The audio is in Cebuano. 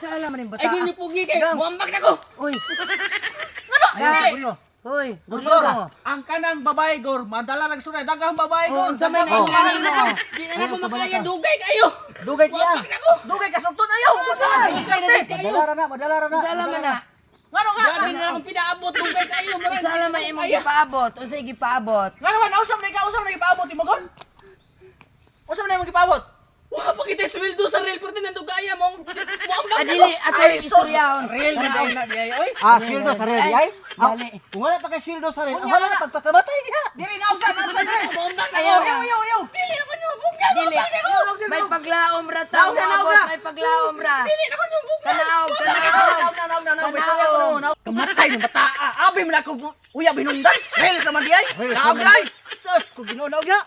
Unsa man ning bata? Ay, ninyo pugi kay muambak na ko. Uy, Ano? Dali. Dili. Uy, Gor, Gor. ang kanang babae, Gor, madala lang sunay daghang babae, Oh, Gor. unsa may Daghang naingon babae. mo? Di na nako makaya, dugay kayo. Dugay kaya. Muambak na ko. Dugay ka sugton ayaw. Dugay na dito kayo. Madala ra na, madala ra na. Unsa man na? Ngano nga? Grabe na akong pinaabot, dugay kayo. Unsa man imong gipaabot? Unsa gipaabot? Ngano man usab na ikaw, usab na gipaabot imo, Gor? Usab na imong gipaabot? Wa pa kita sweldo sa real pero nandugaya mong muambak na ko. Adili ato Ay, sus. istoryahon. Real na daw na di ay oy. Ah, sweldo sa real di ay. Ah, Dali. kung wala pa kay sweldo sa real, Unya wala na. na pagpakamatay diha. Diri na usab, na usab diri. Muambak na ko. Ayaw, ayaw, ayaw. Dili na ko nyo bugnan. Dili. Muambak na ko. May paglaom ra ta. Naog na, naog na. May paglaom ra. Dili na ko nyo bugnan. Tanaog, tanaog. Naog na, naog na, naog. May suya ko naog, naog. Kamatay ng bata. Abi man ako uya binungdan. Real sa man di ay. Real sa Naog man di ay. Sus, kung Ginoo na diha.